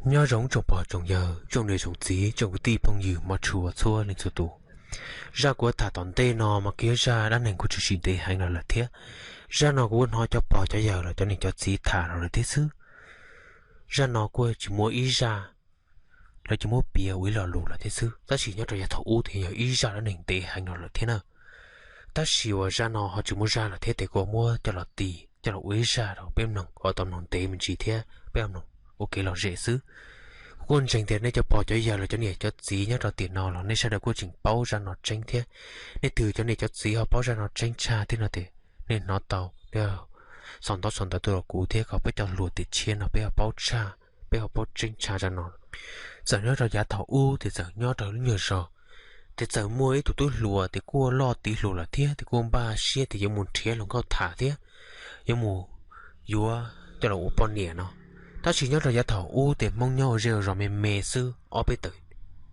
Nyob zoo tsoom pog tsoom yawg, tsoom niam tsoom txiv, tsoom kwv tij phooj ywg mog tshua txhua leej txhua tus. Zaj kuv tham tom ntej no mas kuj yog zaj dab neeg kuj tshwm sim ntev heev los lawm thiab. Zaj no kuv hnov cov pog cov yawg los cov niam cov txiv tham los lawm thiab xwb. Zaj no kuj tsis muaj ib zaj lawv tsis muab piav ua ib lo lus los thiab xwb, tab sis nyob rau yav thaum ub thiaj yog ib zaj dab neeg ntev heev los lawm thiab na. Tab sis uas zaj no ho tsis muaj zaj los thiab, ces kuv muab coj los tis coj los ua ib zaj rau peb mloog kom tau mloog ntev me ntsis thiab peb mloog ua kev lom zem xwb. Kuv kuj ntseeg tias nej cov pog cov yawg los cov niam cov txiv nyob rau tiam no los nej sawv daws kuj tseem paub zaj no tseeb thiab. Nej twg cov niam cov txiv ho paub zaj no tseeb tshaj thiab no ces nej hnov tau nej sau ntawv sau ntawv tuaj rau kuv thiab kom peb cov hluas tiam tshiab no peb ho paub tshaj, peb ho paub tseeb tshaj zaj no. Txawm nyob rau yav thaum ub ces txawm nyob rau lub nyuag zos, ces txawm muaj ib tug tub hluas ces kuj loj tiv hluas lawm thiab, ces kuj npaj siab tias yuav mus nrhiav hluas nkauj tham thiab yuav mus yuav coj los ua poj niam no. Tab sis nyob rau yav thaum ub ces Hmoob nyob ua zej ua zos me me xwb, ob peb tawm,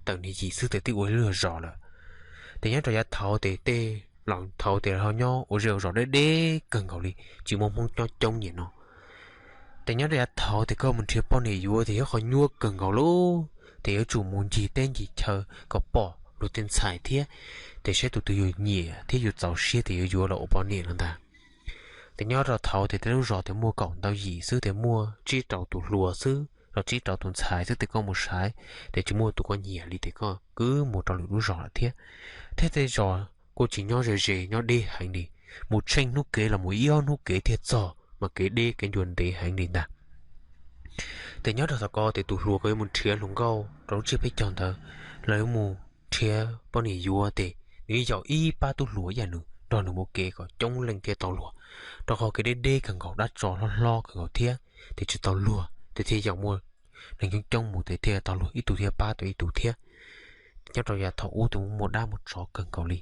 tawm niag yim xwb ces twb ua ib lub zos lawm. Ces nyob rau yav thaud ces tej laus thaud ces ho nyob ua zej ua zos deb deb kawg nkaus li, tsis muaj Hmoob nyob coob nyiam no. Ces nyob rau yav thaud ces koj mus nrhiav poj niam yuav ces yog qhov nyuaj kawg nkaus lawm, ces yuav tsum mus ncig teb ncig chaw kom pom luag tej ntxhais thiab, ces saib tus twg yus nyiam thiab yus txaus siab ces yuav yuav los ua poj niam no ntag. Ces nyob rau thaud ces tej lub zos ces muaj kaum ntau yim xwb, ces muaj tsib rau tus hluas xwb los tsib rau tus ntxhais xwb, ces koj mus saib ces tsis muaj tus koj nyiam li ces koj kwv mus rau lwm lub zos lawm thiab. Thiab tej zos kuj tsis nyob ze ze, nyob deb heev li, mus tsheej hnub kev los mus ib ob hnub kev thiaj txog, mas kev deb kev ncua ntev heev li ntag. Ces nyob rau thaum ko ces tus hluas ko yuav mus nrhiav hluas nkauj rau lub tsiab peb caug ntawd, los yuav mus nrhiav poj niam yuav ces nws yaum ib pab tub hluas ib yam nws nrog nws mus kev kom coob leej thiaj tau luag, rau qhov kev deb deb kawg nkaus, dab tsov hlob hlob kawg nkaus thiab, ces tsis tau luag ces thiaj yaum muaj neeg coob coob mus ces thiaj tau luag ib tug thiaj pab tau ib tug thiab. Nyob rau yav thaum ub ces muaj dab muaj tsov kawg nkaus li.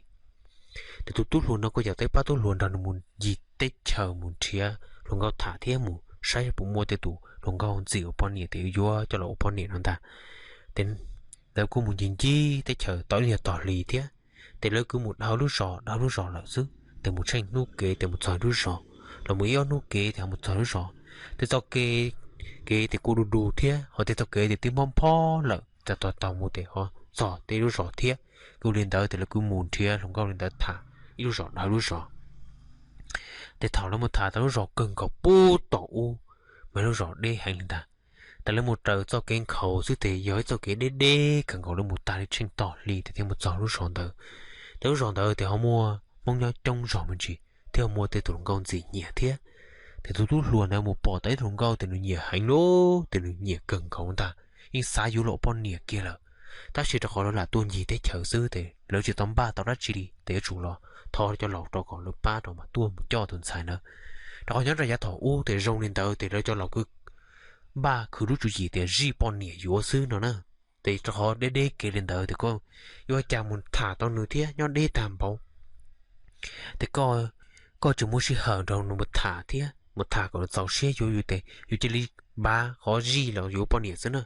Ces tus tub hluas no kuj yaum tau ib pab tub hluas nrog nws mus ncig teb chaws mus nrhiav hluas nkauj tham thiab mus saib puas muaj tej tus hluas nkauj ntxim ua poj niam ces yuav coj los ua poj niam no ntag. Ces lawv kuj mus ncig ncig teb chaws tau ib nyuag tog hli thiab, ces lawv kuj mus dhau lub zos dhau lub zos lawm xwb, ces mus tsheej hnub kev ces mus txog lub zos, los mus ib ob hnub kev ces ho mus txog lub zos. Ces txoj kev, kev ces kuj du du thiab, ho tej txoj kev ces twb mob phob lawm, ces taug taug mus ces ho txog tej lub zos thiab. Kuj li ntawd ces lawv kuj mus nrhiav hluas nkauj li ntawd tham ib lub zos dhau lub zos. Ces thaum lawv mus tham tau lub zos kawg nkaus pub tom ub, mas lub zos deb heev li ntag. Ces lawv mus raws txoj kev nkhaus xwb ces yog ib txoj kev deb deb kawg nkaus, lawv mus tag li tsheej tog hli ces thiaj mus txog lub zos ntawd. Ces lub zos ntawd ces ho muaj Hmoob nyob coob zog me ntsis thiab ho muaj tej tus hluas nkauj ntxim nyiam thiab. Ces tus tub hluas ntawd mus pom tau ib tug hluas nkauj ces nws nyiam heev lawm, ces nws nyiam kawg nkaus ntag, yeej xav yuav los ua poj niam kiag lawm. Tab sis rau qhov lawv lam tuaj ncig teb chaws xwb ces lawv tsis tau npaj tau dab tsi li, ces yuav tsum los thov cov laus rau kom lawv pab rau mas tuaj mus coj tus ntxhais ntawd. Rau qhov nyob rau yav thaum ub ces zoo li ntawd ces lawv cov laus kuj npaj khwv lub tswv yim tias zij poj niam yuav xwb no na. Ces rau qhov deb deb kev li ntawd ces koj yuav ua cas mus tham tau nws thiab, nyob deb tag npaum. Ces koj, koj tsis muaj sij hawm nrog nws mus tham thiab, mus tham kom nws txaus siab yuav yus ces yus cia li npaj qhov zij los yuav poj niam xwb na.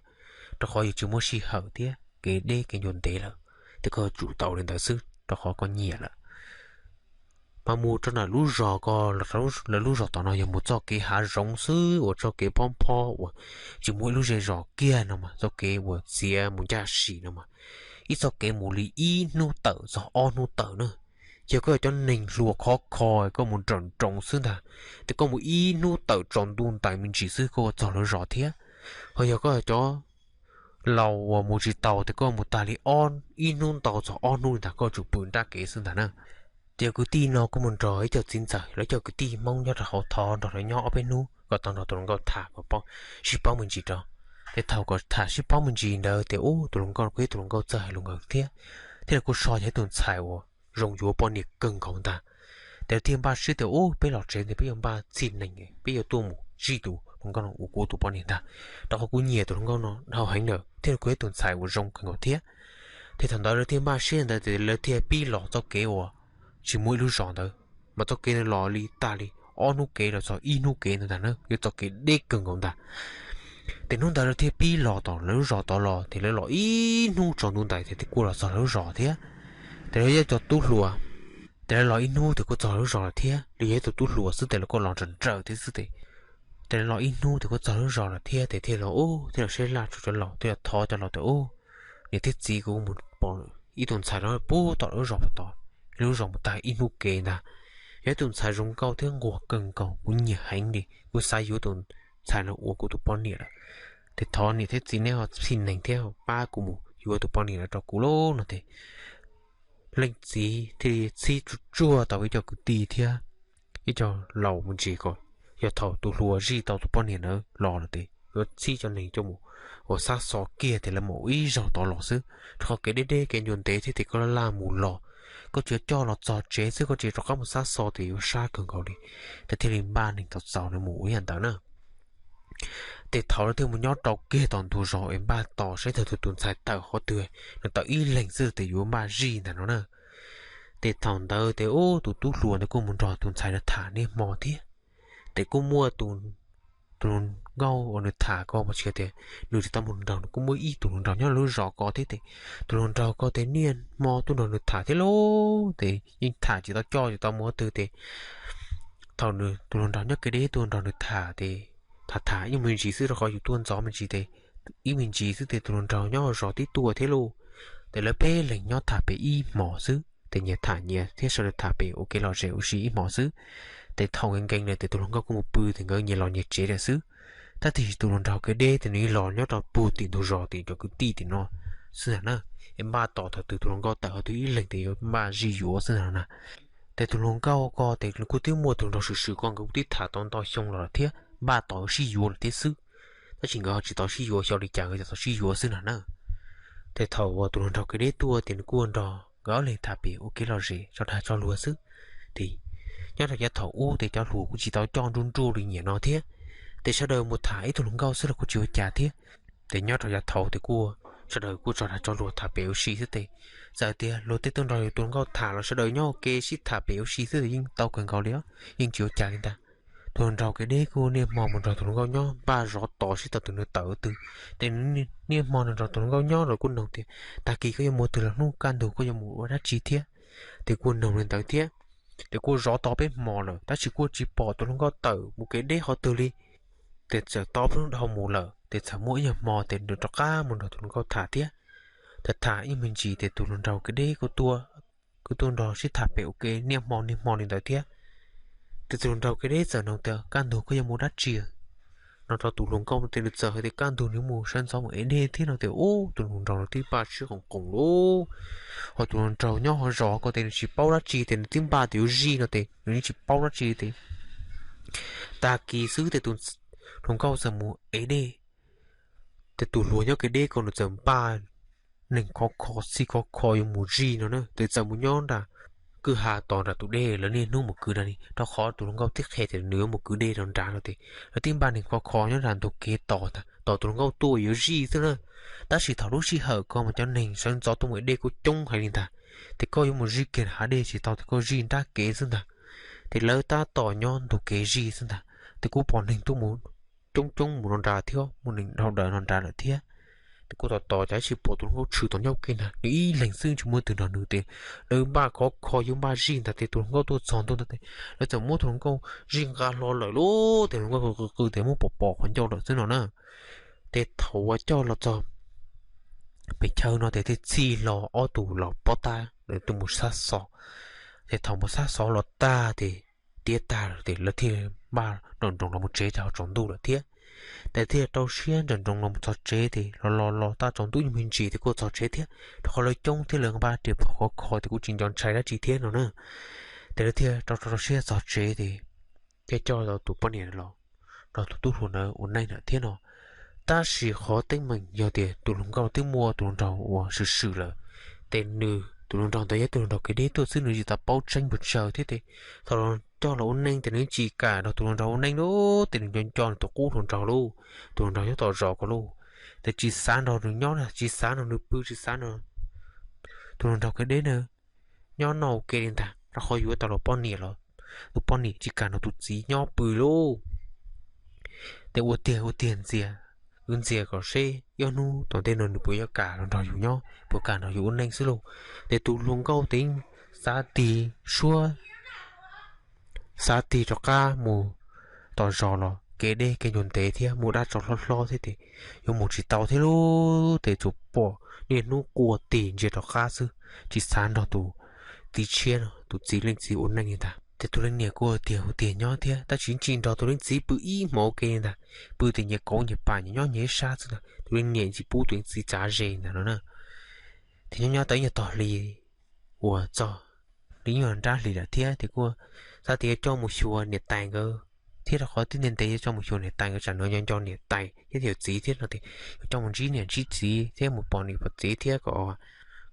Rau qhov yus tsis muaj sij hawm thiab kev deb kev ncua ntev lawm, ces koj tsum tau li ntawd xwb rau qhov koj nyiam lawm. Mas mus rau ntawm lub zos ko, lawv lub zos tom no yog mus txoj kev hav zoov xwb uas txoj kev phob phob uas tsis muaj ib lub zej zos kiag no mas, txoj kev uas txiav mus ncaj sim no mas, ib txoj kev mus li ib hnub tawm txog ob hnub tawm na. Yog koj yog cov neeg hluas khov kho koj mus nrawm nroos xwb ntag, ces koj mus ib hnub tawm tsaus ntuj ntais me ntsis xwb koj ua txog lawv zos thiab. Ho yog koj yog cov laus uas mus tsis taus ces koj mus tag li ob, ib hnub ntau txog ob hnub li ntag koj tsum pw nrab kev xwb ntag na. Ces kwv tij no kuj mus nrog ib co txiv ntxawm los cov kwv tij Hmoob nyob rau hauv thov nrog lawv nyob ob peb hnub kom tau nrog tus hluas nkauj tham kom paub, sib paub me ntsis rau. Ces thaum kom tham sib paub me ntsis ntawd ces ub tus hluas nkauj kuj yog tus hluas nkauj txawj hais lus nkaus thiab, thiaj li kuj so yog ib tus ntxhais uas zoo yuav poj niam kawg nkaus ntag. Ces lawv thiaj npaj siab tias ub peb los tsev ntawd peb yuav npaj txhij nees, peb yuav tuaj mus zij tus hluas nkauj no ua kuv tus poj niam ntag, rau qhov kuv nyiam tus hluas nkauj no dhau heev lawm thiab kuj yog tus ntxhais uas zoo kawg nkaus thiab. Ces thaum ntawd lawv thiaj npaj siab ntawd ces lawv thiaj pib los txoj kev uas tsis muaj ib lub zos ntawd, mas txoj kev ntawd los li tag li ob hnub kev los txog ib hnub kev ntawd ntag na, yog txoj kev deb kawg nkaus ntag. Ces hnub ntawd lawv thiaj pib los tom lawv lub zos tod los, ces lawv los ib hnub tsaus ntuj ntais ces thiaj kuj los txog lawv lub zos thiab. Ces lawv yog cov tub hluas, ces lawv los ib hnub ces kuj txog lawv lub zos lawm thiab, li yog ib tug tub hluas xwb ces lawv kuj los nrawm nrawm thiab xwb ces Ces los ib hnub ces kuj txog lub zos lawm thiab, ces thiaj los ub thiaj los saib laj tsuas cov laus thiaj los thov cov laus tias, Ub, niam thiab txiv, kuv mus pom ib tug ntxhais no puag tom lub zos puag tod, lub zos mus tag ib hnub kev ntag. Yog ib tug ntxhais zoo nkauj thiab nquag kawg nkaus, kuv nyiam heev li, kuv xav yuav tus ntxhais no ua kuv tus poj niam lawm. Ces thov niam thiab txiv neb ho txhij neeg thiab pab kuv mus yuav tus poj niam no rau kuv lauj no ces leej txiv thiaj li txhib tsuag tsuag tau ib co kwv tij thiab ib co laus mus ntsis kom yog thaum tus hluas zij tau tus poj niam ntawd los lawm ces yuav txhib cov neeg coj mus ua xab xo kiag ces lawv mam ua ib zaug tod los xwb, rau qhov kev deb deb kev ncua ntev thiab ces koj laj laj mus los, koj tsis coj los txog tsev xwb koj tsis rov qab mus xab xo ces yuav sab kawg nkaus li. Ces thiaj li npaj neeg tau txaus nws mus ua ib yam ntawd na. Ces thaum lawv thiaj mus nyob rau kiag tom ntug zos es npaj tos saib thaum tus tus ntxhais tawm qhov twg, nws tawm ib leeg xwb ces yuav npaj zij ntag no na. Ces thaum ntawd ces ub tus tub hluas ntawd kuj mus nrog tus ntxhais no tham niaj hmo thiab. Ces kuj muaj tus hluas nkauj uas nws tham ko mas tsis tias nws tsis tau mus hluas nraug, nws kuj muaj ib tug hluas nraug nyob lub zos ko thiab ces tus hluas nraug ko ces niaj hmo tuaj nrog nws tham thiab lauj, ces yeej tham tsis tau coj tsis tau mus qhov twg ces thaum nws tus hluas nraug nyob kev deb tuaj nrog nws tham ces tham tham ib me ntsis xwb rau qhov yus tuaj ntxov me ntsis ces ib me ntsis xwb ces tus hluas nraug nyob zos tib tuaj thiab lauj. Ces lawv peb leeg nyob tham pem ib hmos xwb ces nyias tham nyias thiab sawv daws tham pem ua kev lom zem ua si ib hmos xwb. Ces thaum nkees nkees lawm ces tus hluas nkauj kuj mus pw ces nkawd nyias los nyias tsev lawm xwb. Tab sis tus hluas nraug kev deb ces nws los nyob rau puag tim ntug zos tim cov kwv tij tim no xwb ntag na. Es npaj tos thaum twg tus hluas nkauj tawm qhov twg ib leeg ces yuav npaj zij yuav xwb ntag na. Ces tus hluas nkauj ko ces nws kuj twb muaj tus hluas nraug swm swm ko nkawd kuj twb tham tau ntau xyoo los lawm thiab npaj tos sib yuav lawm thiab xwb. Tab sis nkawd ho tsis tau sib yuav xyov li cas nkawd tau sib yuav xwb ntag na. Ces thaum uas tus hluas nraug kev deb tuaj ces nws kuj nrog nkawd ob leeg tham pem ua kev lom zem tso dag tso luag xwb. Ces nyob rau yav thaum ub ces cov hluas kuj tsis tau coj nruj nruj li nim no thiab. Ces sawv daws mus tham ib tug hluas nkauj xwb los kuj tsis ua cas thiab. Ces nyob rau yav thaud ces kuj sawv daws kuj tso dag tso luag tham pem ua si xwb ces txawm tias luag tej tuaj nrog yus tus hluas nkauj tham los sawv daws nyob ua ke sib tham pem ua si xwb ces yeej tau kawg nkaus li, yeej tsis ua cas li ntag. Tus hluas nraug kev deb kuj niaj hmo mus nrog tus hluas nkauj nyob npaj zov tos sib tau tus nws tawm twg. Ces nws niaj hmo nrog tus hluas nkauj nyob los kuj noog tias, Tag kis koj yuav mus twg los hnub kaj ntug koj yuav mus ua dab tsi thiab? Ces kuj noog li ntawd thiab. Ces kuj zov tos peb hmo lawm tab sis kuj tsis pom tus hluas nkauj tawm mus kev deb qhov twg li. Ces txawm tos peb hnub dhau mus lawm ces txawm muaj ib nyuag hmo ces nws rov qab mus nrog tus hluas nkauj tham thiab. Tham tham ib me ntsis ces tus hluas nraug kev deb kuj tuaj, kuj tuaj nrog sib tham pem ua ke niaj hmo niaj hmo li ntawd thiab. Ces tus hluas nraug kev deb txawm noog tias, Kaj ntug koj yuav mus dab tsi? No rau tus hluas nkauj ces nws txawm hais tias kaj ntug nws mus sawv ntxov mus ev dej thiab no ces ub tus hluas nraug nws twb npaj siab qoom qoos lauj. Ho tus hluas nraug nyob hauv zos ko ces nws tsis paub dab tsi ces nws twb npaj tias yuav zij no ces nws yeej tsis paub dab tsi ces tag kis xwb ces tus hluas nkauj txawm mus ev dej. Ces tus hluas nyob kev deb ko nws txawm npaj neeg khov kho txhij khov kho yuav mus zij no na ces txawm mus nyob nram kwj ha tos nram tus dej lawv niaj hnub mus kwv nrad li rau qhov tus hluas nkauj tib qhia tias nws yuav mus kwv dej rau nrad no ces lawv twb npaj neeg khov kho nyob nram ntug kev tos tos tus hluas nkauj tuaj yuav zij xwb na. Tab sis thaum lub sij hawm ko mas cov neeg sawv ntxov tuaj mus ev dej kuj coob heev li ntag. Ces koj yuav mus zij kiag hav dej tsis tau ces koj zij nrab kev xwb ntag. Ces lawv tab tom nyob ntug kev zij xwb ntag ces kuj pom neeg tuaj mus coob coob mus no nrad thiab, muaj neeg dhau daws no nrad lawm thiab. Ces kuj tos tos cas tsis pom tus hluas nkauj tshwm tom nyob ua ke ntag, nws ib leeg xwb tsis muaj leej twg nrog nws ces lawv npaj khov kho yuav npaj zij ntag ces tus hluas nkauj tuaj txog ntua ntawd ces lawv txawm muab tus hluas nkauj zij nqa hlo lawm lauj. Ces hluas nkauj qw qw qw ces muab pom pom qhov ncauj lawm xwb no na. Ces thaum uas coj los txog pem chaw no ces thiaj txhij hlo ob tug los pob tab lawv tuaj mus xab xov. Ces thaum mus xab xov los tag ces tiav tag lawm ces lawv thiaj npaj nroos nroos los mus tsev rau tsaus ntuj lawm thiab. Ces thiaj rau siab nroos nroos los mus txog tsev ces los los los tag tsaus ntuj ib me ntsis ces kuj txog tsev thiab, rau qhov lawv coob thiab lawv npaj riam phom khov kho ces kuj tsis nco ntshai dab tsi thiab no na. Ces lawv thiaj rau rau siab txog tsev ces thiaj coj tus poj niam los nrog tus tub hluas ntawd ua neej lawm thiab no. Tab sis qhov teeb meem yog tias tus hluas nkauj twb muaj tus hluas nraug uas swm swm lawm, ces nws tus hluas nraug ntawd yog tus hluas nraug kev deb tuaj xwb, nws tsis tau paub tseeb pes tsawg thiab ces thaum coj los ua neej ces nws tsis kam nrog tus hluas nraug ua neej lauj, ces nws nco nco nws tus qub hluas nraug lauj, tus hluas nraug nyob tom zos ko lauj. Ces tsis xav nrog nws nyob, tsis xav nrog nws pw, tsis xav nrog tus hluas nraug kev deb na nyob noj ua ke li ntag, rau qhov yuav tau los poj niam los tus poj niam tsis kam nrog tus txiv nyob pw lauj. Ces ua tiag ua tiag ntxias, wb ntxias kom seb ib ob hnub tom ntej no nws puas yuav kam los nrog yus nyob, puas kam nrog yus ua neej xwb lauj. Ces tus hluas nkauj ces xav tig suab, xav tig rov qab mus tom zos los kev deb kev ncua ntev thiab mus dab tsov hlob hlob thiab ces yuav mus tsis tau thiab lauj. Ces tsuas pom niaj hnub quaj tig ntsia rov qab xwb, tsis xav nrog tus txiv tshiab no, tus txiv leej txiv ua neej li ntag. Ces tus leej niam kuj tiag hu tiag nyob thiab tab sis tsis nrog tus leej txiv pw ib hmos ua ke li ntag, pw tias nyias kauv nyias pam nyias nyob nyias ib sab xwb ntag. Tus leej niam tsis pub tus leej txiv tsav ze ntag no na. Ces nyob nyob tau ib nyuag tog hli uas txog li nyuag nrab hlis lawm thiab ces kuj xav tias yuav coj mus xyuas niam tais nkawd thiab, rau qhov twb ntev ntev yuav coj mus xyuas niam tais nkawd tsam nws nco nco niam tais thiab yawm txiv thiab no ces yuav coj mus ntsib niam ntsib txiv thiab mus pom niam pom txiv thiab kom,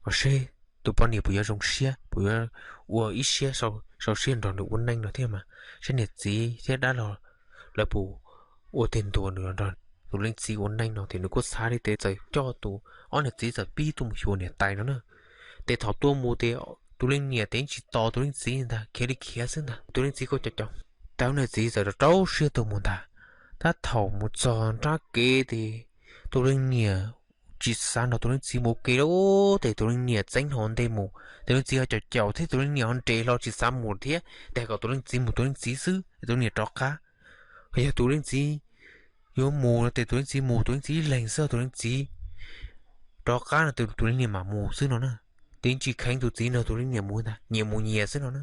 kom seb tus poj niam puas yuav zoo siab, puas yuav ua ib siab sau siab nrog nws ua neej no thiab mas, seb niam txiv thiab dab laug lawv puas ua tig ntua nws los nrog tus leej txiv ua neej no. Ces nws kuj xav li ces txawm coj tus ob niam txiv txawm pib tuaj mus xyuas niam tais no na. Ces thaum tuaj mus ces tus leej niam ces yeej tsis tos tus leej txiv ntag, khiav li khiav xwb ntag. Tus leej txiv kuj caum caum, ces ob niam txiv txawm rau rau siab tuaj mus ntag. Tab thaum mus txog nrab kev ces tus leej niam tsis xav nrog tus leej txiv mus ua ke lawm ces tus leej niam txeeb hlo ntej mus, tus leej txiv ho caum caum thiab tus leej niam ho nres hlo tsis xav mus thiab, ces kom tus leej txiv mus tus leej txiv xwb, tus leej niam rov qab. Yog tus leej txiv yuav mus no ces tus leej txiv mus tus leej txiv ib leeg xwb, tus leej txiv rov qab no ces tus leej niam mam mus xwb no na. Ces yeej tsis kheev tus txiv nrog tus leej niam mus ntag, nyias mus nyias xwb no na.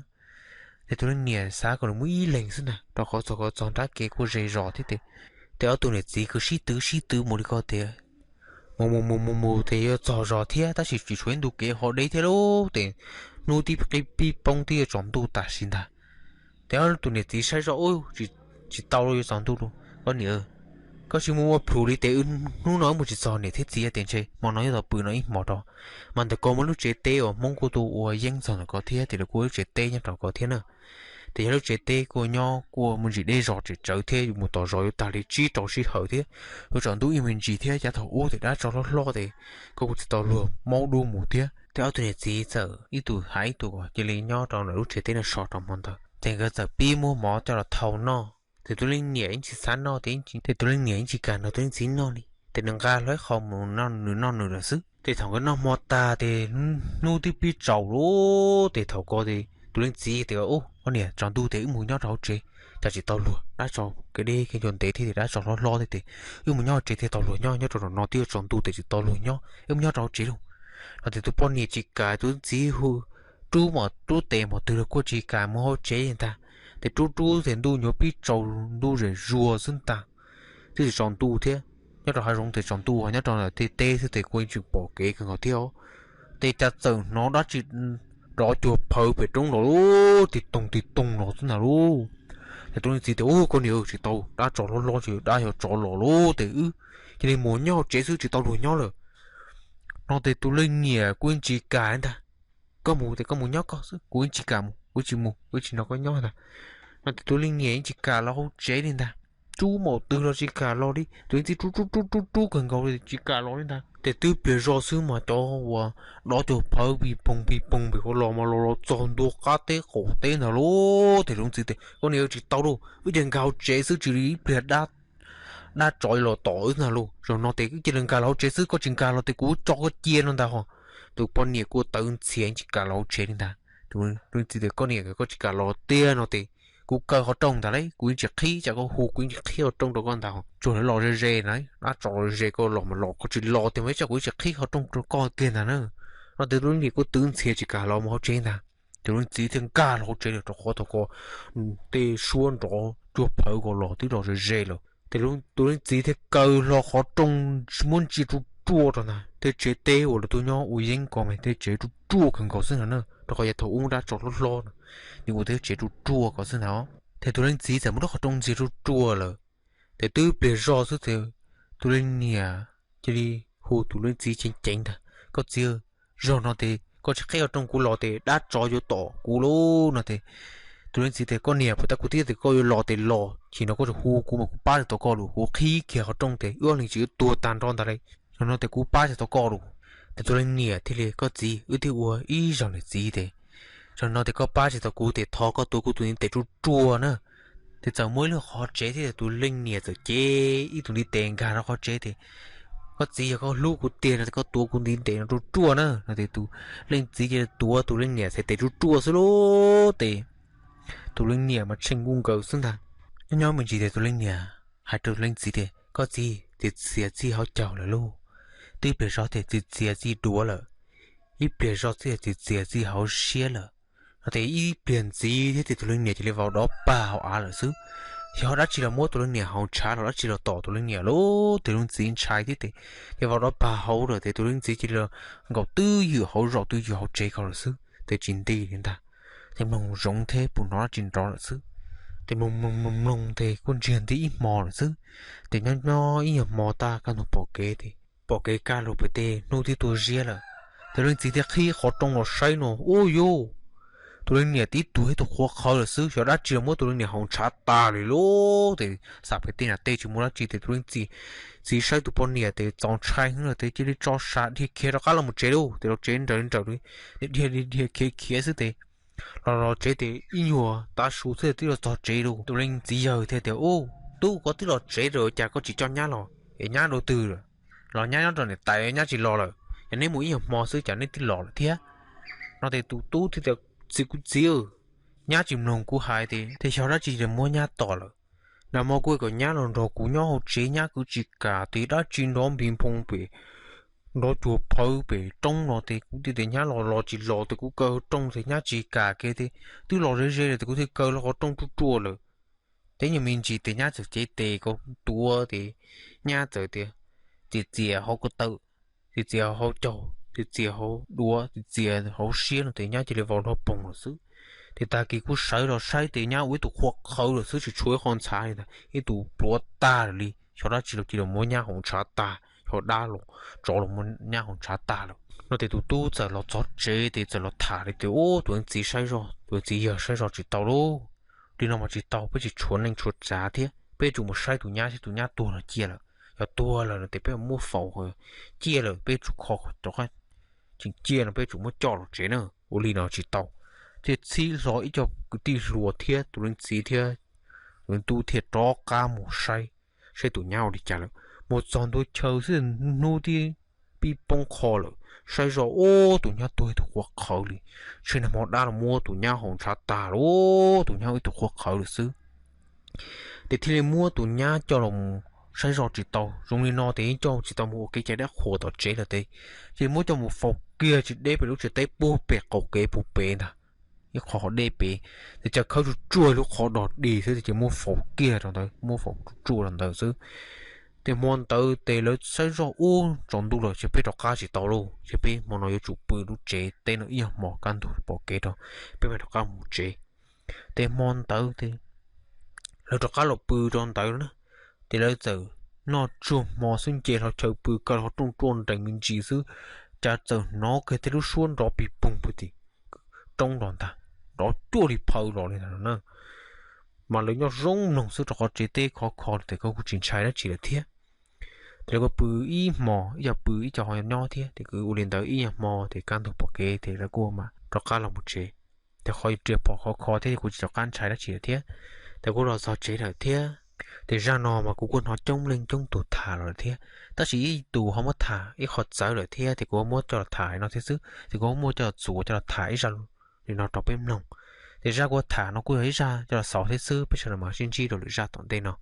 Ces tus leej niam xav kom nws mus ib leeg xwb ntag, rau qhov txog, txog nrab kev kuj ze zos thiab ces, ces ob tug niam txiv kuj sib twv sib twv mus li ko tias mus mus mus mus mus ces yuav txog zos thiab tab sis tsis tshuav ib ntu kev ho deb thiab lauj, ces hnub twb pib poob twb yuav tsaus ntuj tam sim ntag. Ces ob tug niam txiv saib zoj ub, tsis tau yuav tsaus ntuj lauj, koj niam, koj tsis mus ua plhus li ces hnub no wb mus tsis txog niam thiab txiv ces ntshe hmo no yuav tau pw no ib hmos rau, mas ntawm ko muaj lub tsev teb uas Hmoob kuj tuaj ua yeeb txog ntawm ko thiab ces lawv kuj ua lub tsev teb nyob rau ko thiab na. Ces yog lub tsev teb kuj nyob kuj muaj ntsis deb zos tseem tsawv thiab, mus tom zos yuav tag li tsib rau sij hawm thiab, yuav tsaus ntuj ib me ntsis thiab, yav thaum ub ces dab tsov hlob hlob ces koj kuj tsis tau luag maub dub mus thiab. Ces ob tug niam txiv txawm ib tug hais ib tug kom cia li nyob rau ntawm lub tsev teb no so rau hmo ntawd. Ces nkawd txawm pib muab mov coj los thau noj. Ces tus leej niam yeej tsis xav noj, ces tus leej niam yeej tsis kam nrog tus leej txiv noj li, ces nws nqa hlo ib qho mus noj nws noj nws lawm xwb. Ces thaum nkawd noj hmo tag ces hnub twb pib tsaus lauj, ces thaum ko ces tus leej txiv tias, Ub, koj niam, tsaus ntuj ces wb mus nyob rau hauv tsev, cas tsis tau luag, dab tsov kev deb kev ncua ntev thiab ces dab tsov hlob hlob thiab ces wb mus nyob hauv tsev thiaj tau luag nyob, nyob rau no twb yuav tsaus ntuj ces tsis tau luag nyob, wb mus nyob rau hauv tsev lauj. No ces tus poj niam tsis kam, tus leej txiv hu rub mos rub tes mos twg los kuj tsis kam mus hauv tsev li ntag. Ces rub rub ces ntuj nyuam pib tsaus, ntuj zem zuag xwb ntag, twb tsis tsaus ntuj thiab. Nyob rau hav zoov ces tsaus ntuj, nyob rau ntawm tej teb xwb ces kuj yeej tsis pom kev kawg nkaus thiab os. Ces cas txawm hnov dab tsi rov cuag phawv pem roob los lauj, tig toog tig toog los xwb ntag lauj. Ces tus leej txiv tias, Ub, koj niam, tsis tau, dab tsov hlob hlob, tsis dab, yog tsov los lauj, ces wb cia li mus nyob hauv tsev xwb, tsis tau luag nyob lawm. No ces tus leej niam kuj yeej tsis kam ntag, Koj mus ces koj mus nyob koj xwb, kuv yeej tsis kam mus, kuv tsis mus, kuv tsis nrog koj nyob ntag. No ces tus leej niam yeej tsis kam los hauv tsev li ntag, rub mos twg los tsis kam los li, tus leej txiv rub rub rub rub rub kawg nkaus li tsis kam los li ntag. Ces twb pliag zoj xwb mas cov uas dov cuag phawv pis poog pis poog pem qhov los mas los los txog ntua qab teb qaum teb ntag lauj. Ces tus leej txiv tias, Koj niam, tsis tau lauj, wb cia nkag hauv tsev xwb, tsis li ib pliag dab tsov los tom wb ntag lauj. Zaum no ces wb cia li nkag los hauv tsev xwb, koj tsis nkag los ces kuv tso koj cia no ntag ho. Tus poj niam kuj tawv ntxhias tsis kam los hauv tsev li ntag. Tus leej txiv tias, Koj niam, koj tsis kam los tiag no ces kuv kaw qhov rooj ntag lauj, kuv yeej tsis qhib, tsam koj hu kuv yeej tsis qhib qhov rooj rau koj ntag ho. Tsuas lawv los ze ze na, dab tsov los ze, koj los mas los, koj tsis los tiag mas ib tsam kuv yeej tsis qhib qhov rooj rau koj kiag ntag na. No ces tus leej niam kuj twv ntxhias tsis kam los mus hauv tsev ntag. Ces tus leej txiv thiaj nkag los hauv tsev lawm, rau qhov thaum ko tej suab nrov cuag phawv ko los twb los ze ze lawm. Ces tus leej txiv thiaj kaw hlo qhov rooj, muab ntsia ruaj ruaj rau ntag, tej tsev teb uas lawv tuaj nyob ua yeeb ko mas tej tsev ruaj ruaj kawg nkaus xwb ntag na, rau qhov yav thaum ub dab tsov hlob hlob no, nws ua tej tsev ruaj ruaj ko xwb ntag. Ces tus leej txiv txawm muab lub qhov rooj ntsia ruaj ruaj lawm, ces twb pliag zoj xwb ces tus leej niam cia li hu tus leej txiv ceev ceev ntag, Koj txiv, zaum no ces koj tsis qhib qhov rooj kuv los ces dab tsov yuav tom kuv lauj no ces tus leej txiv tias, Koj niam, puas tab kuv twb tias koj yuav los ces los, chim no koj tseem hu kuv mas kuv pab tsis tau koj lawm, kuv qhib kiag qhov rooj ces wb ob leeg tseem yuav tuag tag nrho ntag lauj. Zaum no ces kuv pab tsis tau koj lawm. Ces tus leej niam thiaj li, Koj txiv, wb twb ua ib zaug niam txiv ces zaum no ces koj pab tsis tau kuv ces thov koj tuav kuv tus ntiv tes ruaj ruaj na. Ces txawm muaj ib lub qhov tsev thiab, tus leej niam txawm cev ib tus ntiv tes nkag rau qhov tsev ces, Koj txiv, yog koj hlub kuv tiag no ces koj tuav kuv ntiv tes no ruaj ruaj na no ces tus leej txiv cia li tuav tus leej niam txhais tes ruaj ruaj xwb lauj. Ces tus leej niam mas tsheej kuj nkaws xwb ntag. Nyob nyob me ntsis ces tus leej niam hais rau tus leej txiv tias, koj txiv, txiav txiav txij hauv caug lawm lauj. Twb ib pliag zog tias txiav txiav txij duav lawm, ib pliag zog xwb tias txiav txiav txij hauv siab lawm. No ces ib pliag ntxiv thiab ces tus leej niam cia li vau dob pag hauv av lawm xwb. Yog dab tsi los muab tus leej niam haus ntshav los dab tsi los tom tus leej niam lauj. Ces tus leej txiv ntshai thiab ces cia li vau dob pag hauv lawm ces tus leej txiv cia li nkaum twb ywm hauv zos twb ywm hauv tsev ko lawm xwb ces tsis nti li ntag. Ces mloog zoov thiab puas hnov dab tsi nrov lawm xwb. Ces mloog mloog mloog mloog ces kuj ntsiag nti ib hmo lawm xwb. Ces nyob nyob ib nyuag hmo tag kaj ntug pom kev ces pom kev kaj lug pem tej hnub twb tuaj ziab lawm. Ces leej txiv thiaj qhib qhov rooj los saib no, ub yuj, tus leej niam tib tuag ib tug qhuav qhawv lawm xwb. Xyov dab tsi los muab tus leej niam haus ntshav tas li lauj. Ces xam pem tej nas tej tsis muaj dab tsi ces tus leej txiv, txiv saib tus poj niam ces txaus ntshai heev lawm ces cia li tso sa dhia khiav rov qab los mus tsev lauj. Ces los tsev nraws li nraws li, dhia dhia khiav khiav xwb ces los los tsev ces ib nyuag tav su xwb twb los txog tsev lauj. Tus leej txiv yawg thiaj tias, ub, tub, koj twb los tsev lawm cas koj tsis coj nyab los es nyab dua twg lawm? Los nyab nyob rau niam tais, nyab tsis los lawm, yog neb mus ib nyuag hmo xwb cas neb twb los lawm thiab. No ces tus tub thiaj tias, txiv, kuv txiv, nyab tsis mloog kuv hais ces, ces xyov dab tsi ces muab nyab tom lawm. Nag hmo kuv kom nyab los nrog kuv nyob hauv tsev, nyab kuj tsis kam, ces dab tsi nrov npis nphoo pem, nrov cuag phawv pem roob no ces kuv thiaj tias nyab los los tsis los ces kuv kaw rooj ces nyab tsis kam kiag ces twb los ze ze lawm ces kuv thiaj kaw los qhov rooj ruaj ruaj lawm. Ces nyuag me ntsis ces nyab txawm cev tes ko tuav ces nyab txawm tias, txiav txiav hauv ko taw, txiav txiav hauv caug, txiav txiav hauv duav, txiav txiav hauv siab no ces nyab cia li vau nrog poog lawm xwb. Ces tag kis kuv sawv los saib ces nyab ua ib tug qhuav qhawv lawm xwb, tsis tshuav ib qho ntshav li ntag, ib tug pluav tag lawm li. Xyov dab tsi los cia li muab nyab haus ntshav tas, xyov dab los tsov los muab nyab haus ntshav tas lawm. No ces tus tub txawm los txog tsev ces txawm los tham li tias, ub, tus leej txiv saib zoj, tus leej txiv yawg saib zoj tsis tau lauj. Li no mas tsis tau, peb tsis tshuav neej tshuav tsav thiab, peb tsum mus saib tus nyab seb tus nyab tuag los ciaj lawm. Yog tuag lawm no ces peb muab faus, ciaj lawm peb tsum kho rov qab, tseem ciaj no peb tsum muab coj los tsev na. Ua li no tsis tau. Thiaj txhib hlo ib co kwv tij hluas thiab tus leej txiv thiab tus leej tub thiaj rov qab mus saib, saib tus nyab ua li cas lawm. Mus txog ntua chaw xwb hnub twb pib poob qho lawm, saib zoj ub tus nyab tuag ib tug qhuav qhawv li. Tshe nag hmo dab los muab tus nyab haus ntshav tas lawm, tus nyab ib tug qhuav qhawv lawm xwb. Ces thiaj li muab tus nyab coj los saib zoj tsis tau. Zoo li no ces coj tsis tau mus ua kev cai dab qhuas tom tsev lawm ces, ces muab coj mus faus kiag tsis deb pem lub tsev teb puag pem qaum kev puag pem ntag, ib qho qhov deb pem. Ces cas khawb tsuj tsuaj lub qhov dog dig xwb ces muab faus kiag rau ntawd, muab faus tsuj tsuaj rau ntawd xwb. Ces hmo ntawd ces lawv saib zoj ub tsaus ntuj lawm ces peb rov qab tsis tau lauj, ces peb hmo no yuav tsum pw lub tsev teb no ib nyuag hmo kaj ntug pom kev rau peb mam rov qab mus tsev. Ces hmo ntawd ces lawv rov qab los pw rau ntawd na. Ces lawv txawm noj tsuag hmo xwb nce hlo chaw pw kaw qhov rooj ruaj nrees me ntsis xwb, cas txawm hnov kiag tej lub suab nrov pig poog pw tim roob nrov ntag, nrov cuaj li phawv los li ntawd na. Mas lawv nyob zoo mloog xwb rau qhov tsev teb khov kho lawm ces kuj tsis ntshai dab tsi lawm thiab. Ces lawv kuj pw ib hmo, ib co pw ib co ho nyob thiab ces kuj ua li ntawd ib nyuag hmo ces kaj ntug pom kev ces lawv kuj mam rov qab los mus tsev. Ces qhov riam phom khov kho thiab kuj tsis rov qab ntshai dab tsi lawm thiab. Ces kuj los txog tsev lawm thiab. Ces zaj no mas kuv kuj hnov coob leej coob tus tham los lawm thiab, tab sis ib tus ho muab tham ib qho txawv lawm thiab ces kuv muab coj los tham no thiab xwb, ces kuv muab coj los txuas coj los tham ib zaj li no rau peb mloog. Ces zaj kuv tham no kuj yog ib zaj coj los xaus thiab xwb, peb sawv daws mam sib ntsib rau lwm zaj tom ntej no.